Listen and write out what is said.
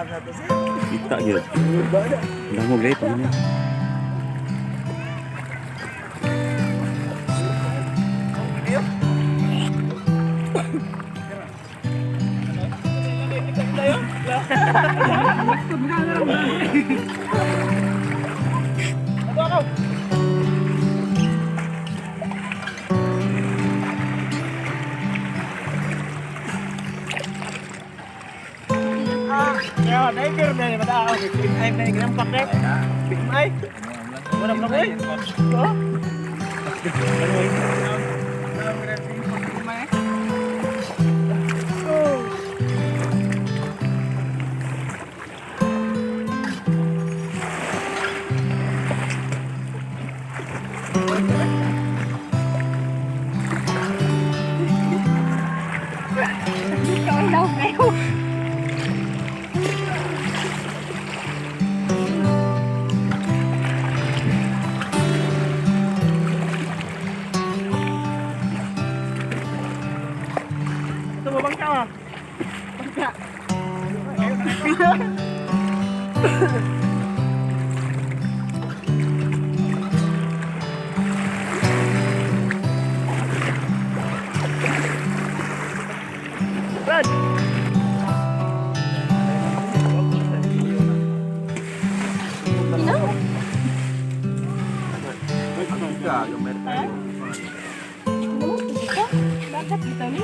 Kita gyud. Damo gay pa niya. Ya, diver na ni mata ako. Ay, may ginampak na. Ay. Wala mo na ko. Ikaw daw kayo. Ito mo bangka ah. Bangka. Brad. Ino? Ha? Ano? Dito? Bakit dito ni?